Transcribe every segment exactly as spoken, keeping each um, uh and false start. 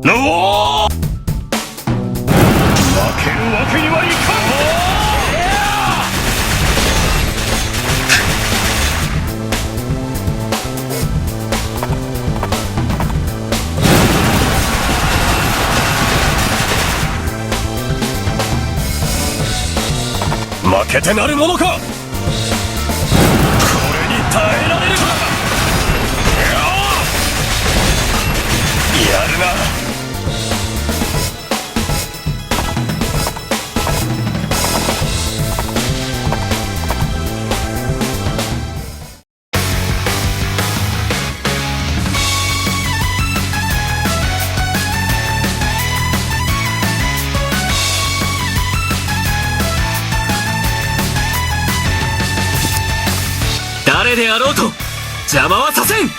の負けるわけにはいかん。負けてなるものか。これに耐えられるか。やるな。誰であろうと邪魔はさせん。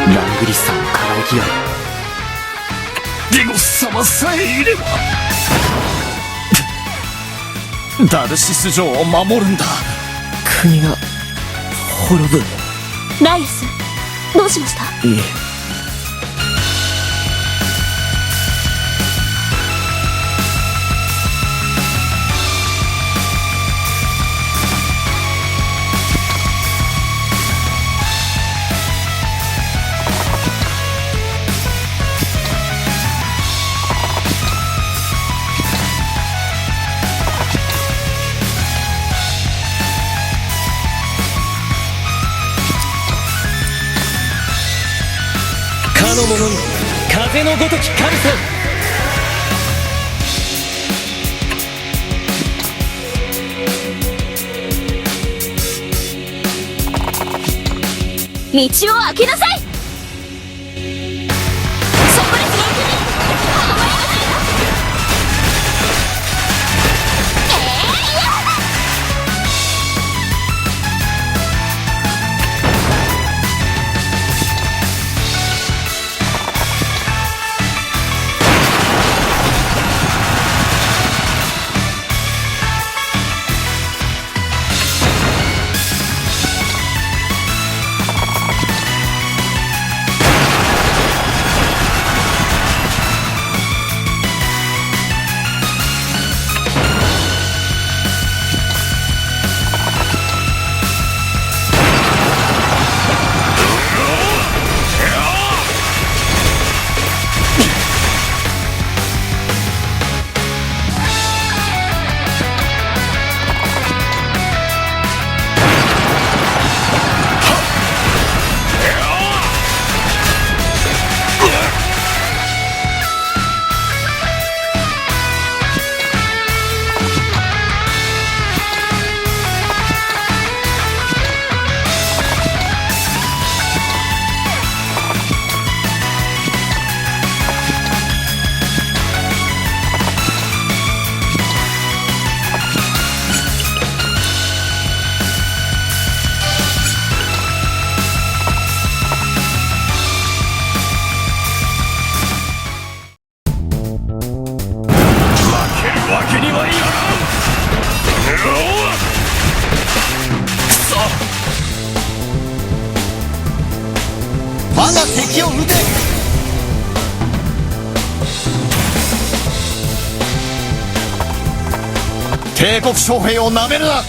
ラングリスさんを輝きよ。ディゴス様さえいれば。ダルシス城を守るんだ。国が滅ぶ。ライアス、どうしました？いえ。かの者に風のごとき神さ。道を開けなさい。そこですね。負けるわけにはいかん。うおー！くそ！我が敵を討て！帝国将兵をなめるな！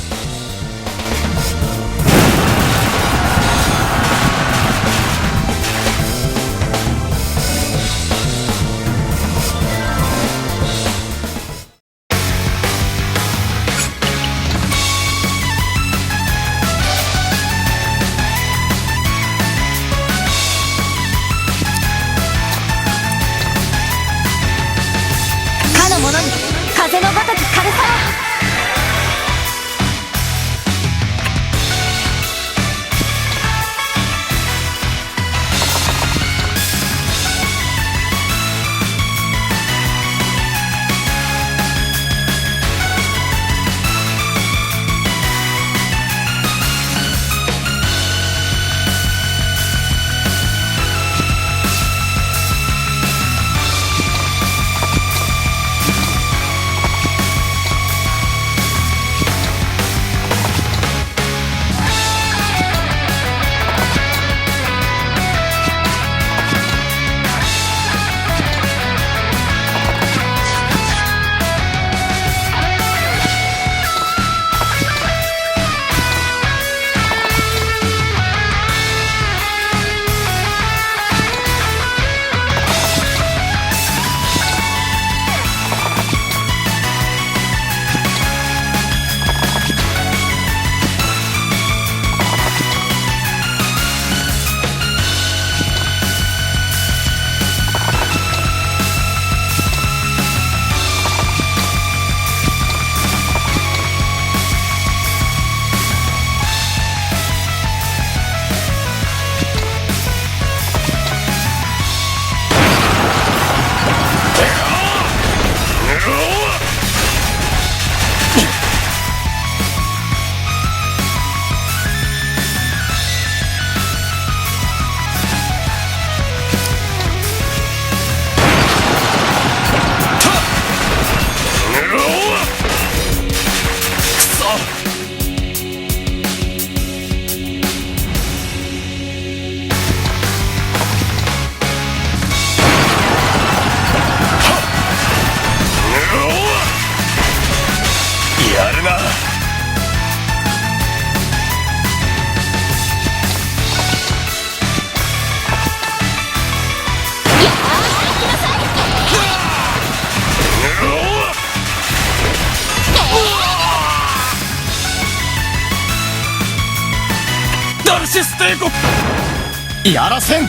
帝国、やらせん。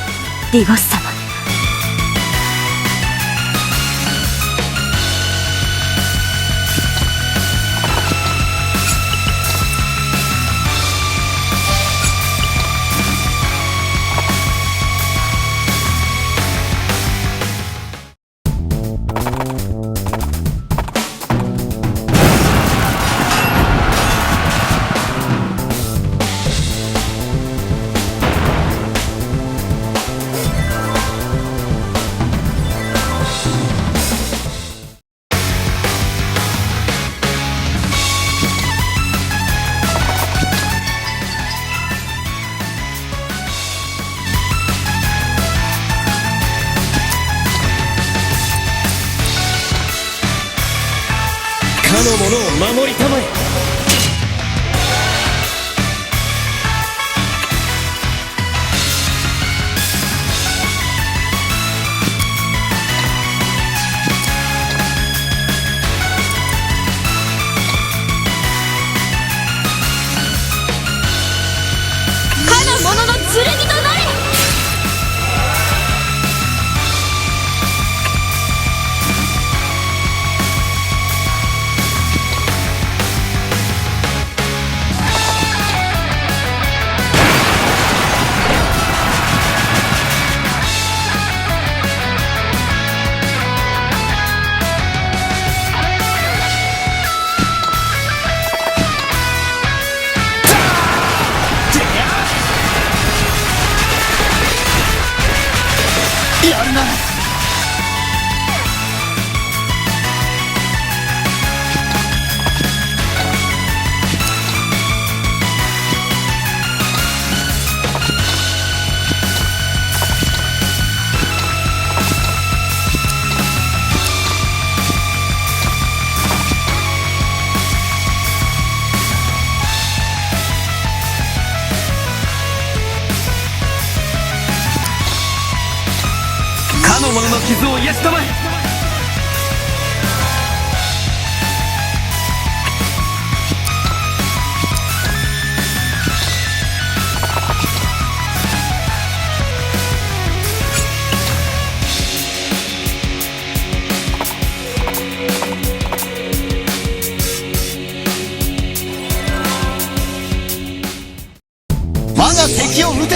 ディゴス様。かの者を守りたまえ。かの者の剣となれ。やるな。かの者の傷を癒したまえ。我が敵を討て。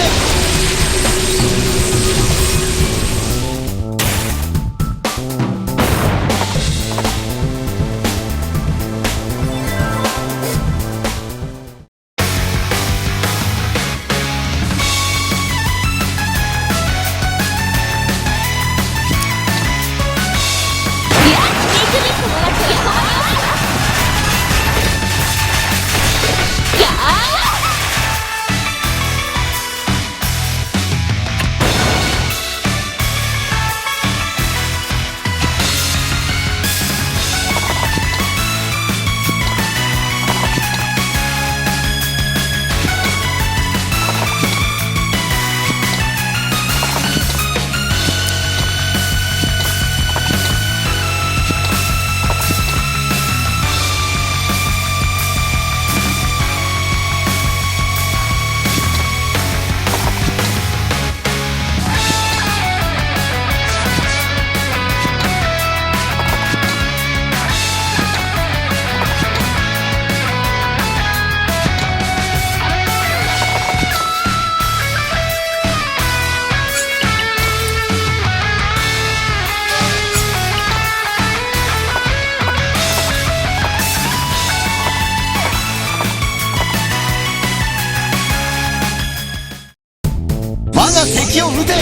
我が敵を討て。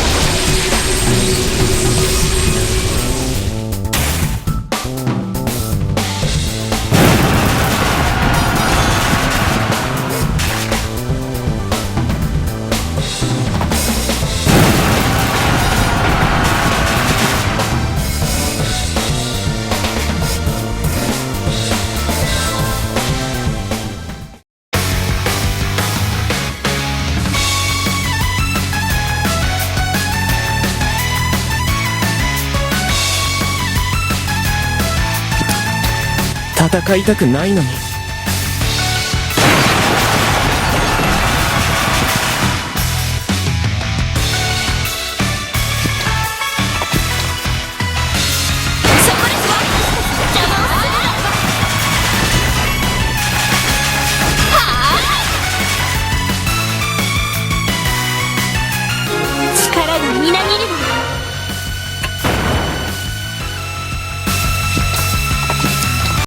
戦いたくないのに。